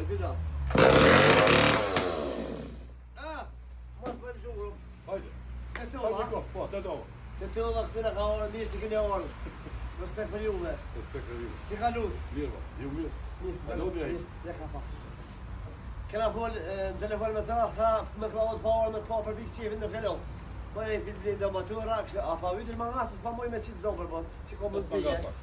Vida. Ah, mos bëjmë zhurmë. Hajde. Tetova. Hajde, ko, po, Tetova. Tetova këtu na ka ardhur, mirë se keni ardhur. Respekt për juve. Respekt për juve. Si ka lut? Mirë, po. Ju mirë. Mirë. Alo, mirë. Ja ka pa. Kena fol në telefon me ta, tha me klaut pa orë me të pa për pikë qefin nuk e lo. Po e filmin do matura, kështë, a pa ytër më ngasës pa moj me qitë zopër, po, që ko mundësi, e.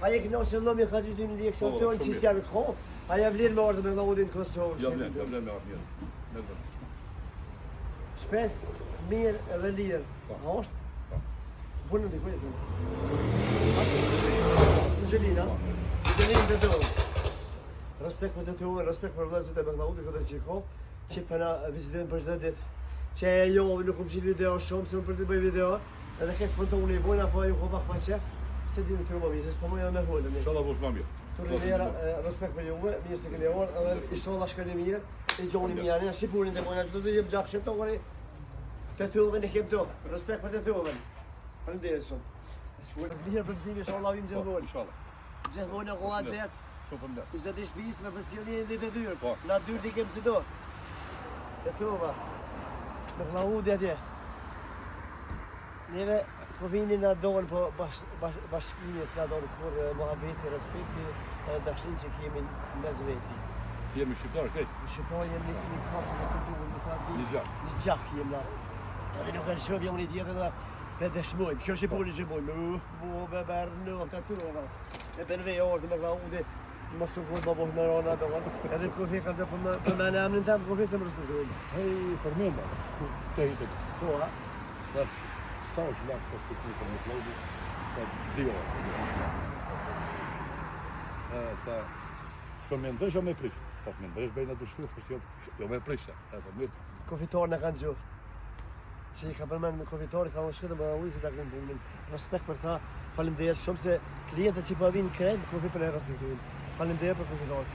A je kënaqur që llomi ka gjithë dy lekë Po, sot tonë që janë ko, a ja vlen me ardhë me Klaudin në Kosovë. Ja vlen, ja vlen me ardhë mirë. Me vlen. Shpejt, mirë edhe lirë. Po. A është? Po. Punën diku e thënë. Në Gjelina, Po. në Gjelinë të tonë. Respekt për të tuve, respekt për vëllezërit e Meklaudit këtë që ko, që për na vizitojnë për çdo ditë. Që e jo, nuk më qitë video shumë, se unë për të bëj video, edhe ke spontane i bojna, po ju ko pak pa qef, se di në të më mirë, se s'po mujë edhe me folë. mirë. Inshallah bosh më mirë. Të rrimera, respekt për juve, mirë se keni ardhur, edhe inshallah shkoni mirë, e gjoni mirë, ne shqipurin të bojna, çdo të jem gjak shqiptori. Të tuve ne kem to. Respekt për të tuve. Faleminderit shumë. Shkruaj mirë për mësimin, inshallah vim Po, gjithmonë. inshallah. Gjithmonë në koha të vet. Shumë faleminderit. I zoti shtëpisë me përcjelljen e ditë dyrë. Po. Na dyrë i kem çdo. Të tuva. Me Klaudi atje. Neve kufini na donë, po bash, bash, bashkimi s'na donë kur muhabeti, respekti edhe dashninë që kemi mes veti. Si jemi shqiptar krejt. Në shqiptar jemi një, një kafë, një kulturë, një traditë. Një gjak. Një gjak jem na. Edhe nuk kanë shumë jam një tjetër dhe të dëshmojmë. Kjo është i punë që bojmë. Uh, bu, be, ber, në, të tu, E BMW orë me Klaudi, mos u kujt më me rona do Edhe në kufi kanë gjë për më për më emrin tem, kufi se më respektojnë. Hej, përmenda. Të hitë. Po, a? Tash sa është lak për të të me Klaudi? Sa dy orë. sa dy orë. E, sa shumë me ndryshe me prish. Thash me ndrysh bëjnë atë shkruaj, thash jo, jo me prish. E, po mirë. Kufitar në kanë gjoft. Që i ka përmend me kufitar, ka unë shkëtë më dhe se ta kënë punën. Respekt për ta, faleminderit shumë se klientët që po vinë krejt në kufi për e respektojnë. Faleminderit për kufitar.